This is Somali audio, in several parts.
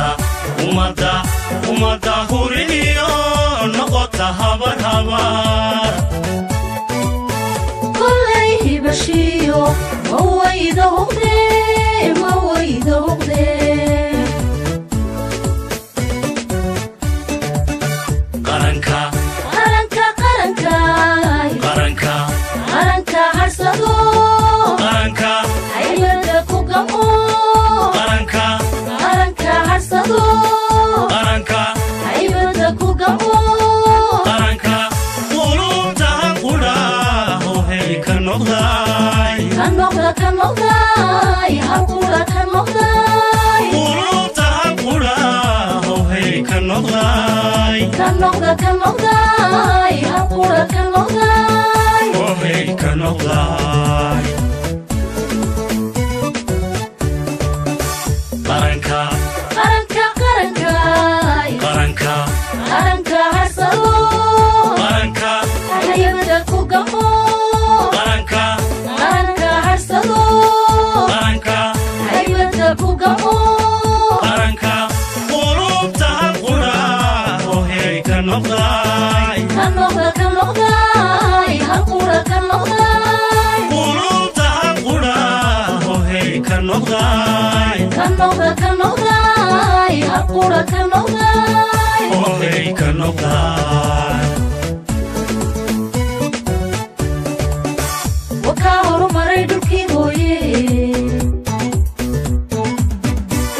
Ummadda, ummadda, ummadda huriyo noqota habar habar. Kolay hibashiyo ma wayda huqde, ma wayda huqde. Qaranka, qaranka, qaranka, qaranka, qaranka harsado, qaranka, haybada ku gamo, qaranka, qaranka harsado, qaranka, haybada ku gamo, qaranka qulubta qudha hohay ka noqday, ka noqda, ka noqday, halqudha ka noqday, qulubta qudha hohay ka noqday, ka noqda, ka noqday, halqudha ka noqday, hohay ka noqday. Qaranka, qaranka, qaranka, qaranka, qaranka harsado, qaranka, haybada ku gamo, qaranka, qaranka harsado, qaranka, haybada ku gamo, qaranka qulubta qudha hohay ka noqday, ka noqda, ka noqday, halqudha ka noqday, qulubta qudha hohay ka noqday, ka noqda, ka noqday, halqudha ka noqday, hohay ka noqday. Wakaa horumaray dhulkii hooye.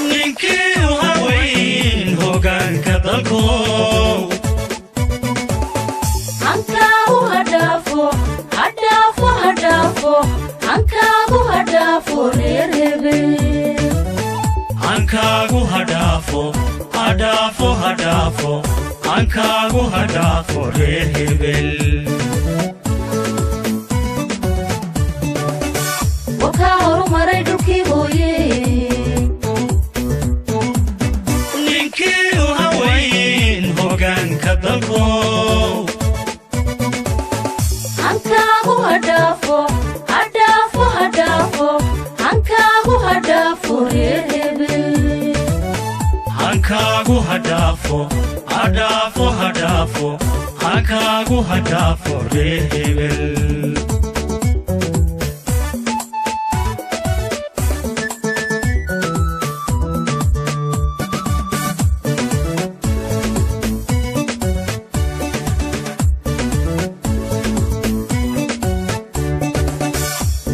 Ninkii u haweyn hoggaanka dalkow, hankaagu hadhaafo, hadhaafo, hadhaafo, hankaagu hadhaafo reer hebel. Hankaagu hadhaafo, hadhaafo, hadhaafo, hankaagu hadhaafo reer hebel. Wakaa horumaray dhulkii hooye. Ninkii u haweyn hoggaanka dalkow, hankaagu hadhaafo, hadhaafo, hadhaafo, hankaagu hadhaafo reer hebel. Hankaagu hadhaafo, hadhaafo, hadhaafo, hankaagu hadhaafo reer hebel.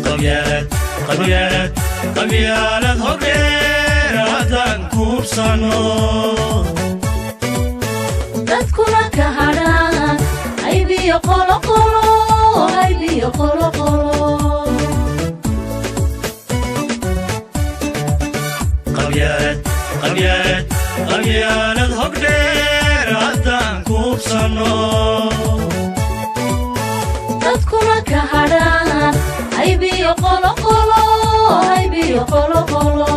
Qabyaalad, qabyaalad, qabyaalad hogdheer haddaan kuubsano, dadkuna ka hadhaan haybiyo qoloqolo, haybiyo qoloqolo. Qabyaalad, qabyaalad, qabyaalad hogdheer haddaan kuubsano, dadkuna ka hadhaan haybiyo qoloqolo, haybiyo qoloqolo.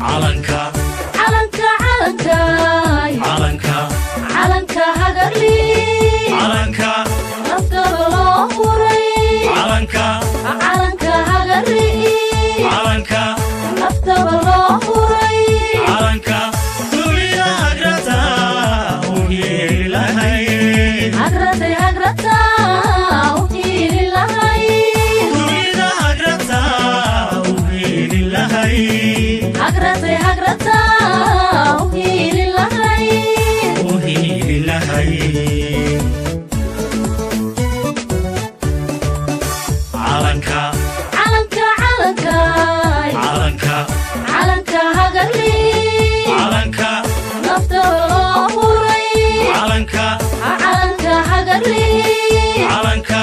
Calanka, calanka, calanka, calanka, calanka hagarli, calanka, naftaba loo huray, calanka, calanka hagarli, calanka, naftaba loo huray, calanka dunida hagrata u yeeri lahayd, hagratay, hagrata u hiili lahayd, dunida hagrata u yeeri lahayd, hagratay, hagrata u hiili lahayd, u hiili lahayd. Calanka, calanka, calanka, calanka, calanka hagarli, calanka, naftaba loo huray, calanka, calanka hagarli, calanka,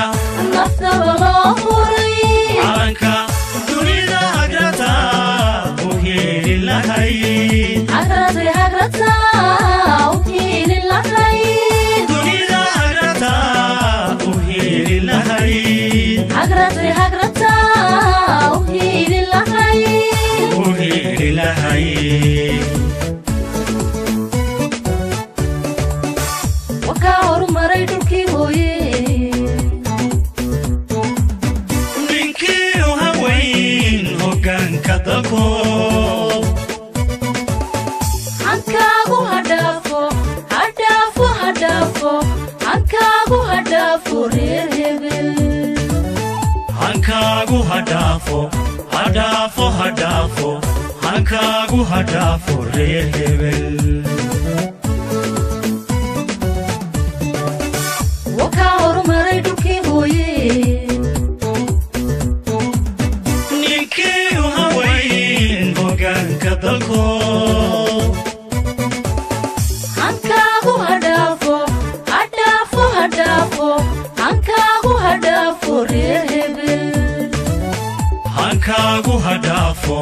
naftaba loo huray, calanka dunida hagrata u yeeri lahayd, hagratay, hagrata u hiili lahayd, dunida hagrata u yeeri lahayd, hagratay, hagrata u hiili lahayd, u hiili lahayd. Wakaa horumaray dhulkii hooye. dalko. Hankaagu hadhaafo, hadhaafo, hadhaafo, hankaagu hadhaafo reer hebel. Hankaagu hadhaafo, hadhaafo, hadhaafo, hankaagu hadhaafo reer hebel. Wakaa horumaray dhulkii hooye. Ninkii u hawayn hoggaanka dalko. Hankaagu hadhaafo, hadhaafo, hadhaafo, hankaagu hadhaafo reer hebel. Hankaagu hadhaafo,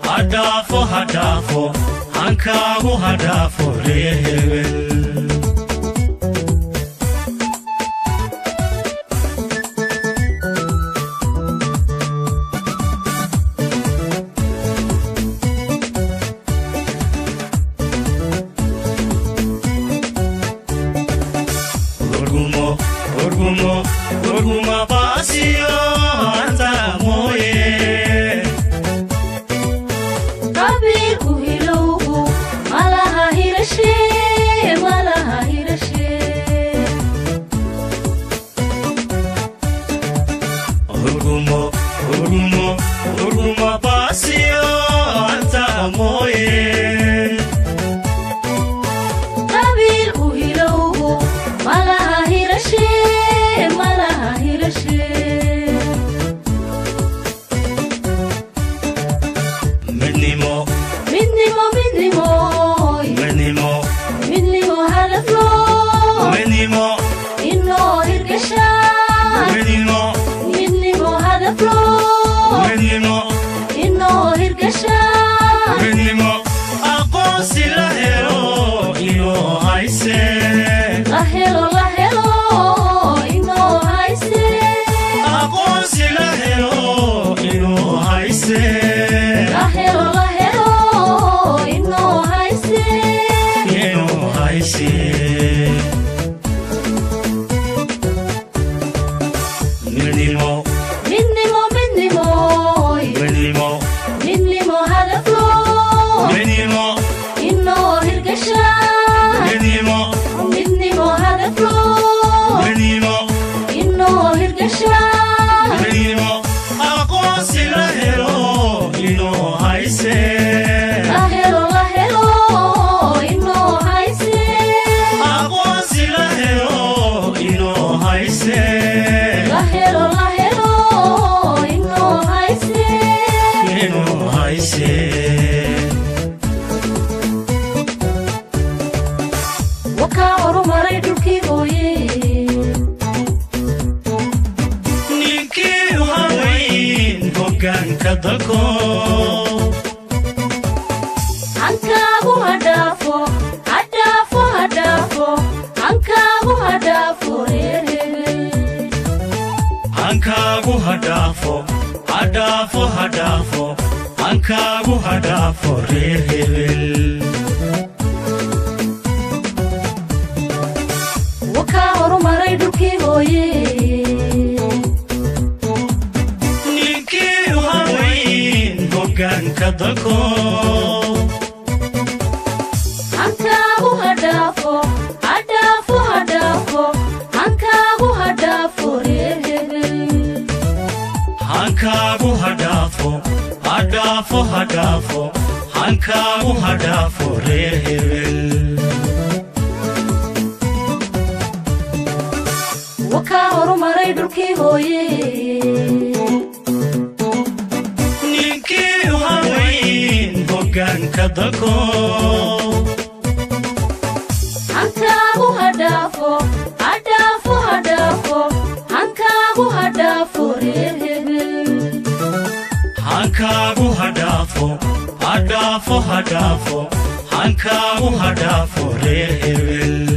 hadhaafo, hadhaafo, hankaagu hadhaafo reer hebel. Urgumo, urgumo, urguma baasiyo anta mooye. Qabiilku hilowgu malaha hirashe, malaha hirashe. Urgumo, urgumo, urguma baasiyo anta mooye. Qabiilku hilowgu malaha hirashe, malaha hirashe. Midnimo, Midnimo, midnimo, midnimo, midnimo hadaflo, midnimo, inoo hirgashaa. Midnimo, Midnimo hadaflo, midnimo, inoo hirgashaa. Midnimo, aqoonsi la helo inoo hayse. La helo, la helo, inoo hayse. Aqoonsi la helo inoo hayse. La helo, la helo, inoo hayse. Inoo hayse. Midnimo, Midnimo, midnimo, midnimo, midnimo hadaflo, midnimo, inoo hirgashaa. Midnimo, Midnimo hadaflo, midnimo, inoo hirgashaa. Midnimo, aqoonsi la helo inoo hayse. La helo, la helo, inoo hayse. Aqoonsi la helo inoo hayse. La helo, la helo, inoo hayse. Inoo hayse. Wakaa horumaray dhulkii hooye. Ninkii u hawayn hoggaanka dalko. Hankaagu hadhaafo, hadhaafo, hadhaafo, hankaagu hadhaafo reer hebel. Hankaagu hadhaafo, hadhaafo, hadhaafo, hankaagu hadhaafo reer hebel. Wakaa horumaray dhulkii hooye. Ninkii u hawayn hoggaanka dalko. Hankaagu hadhaafo, hadhaafo, hadhaafo, hankaagu hadhaafo reer hebel. Hankaagu hadhaafo, hadhaafo, hadhaafo, hankaagu hadhaafo reer hebel. Wakaa horumaray dhulkii hooye. Ninkii u hawayn hoggaanka dalko. Hankaagu hadhaafo, hadhaafo, hadhaafo, hankaagu hadhaafo reer hebel. Hankaagu hadhaafo, hadhaafo, hadhaafo, hankaagu hadhaafo reer hebel.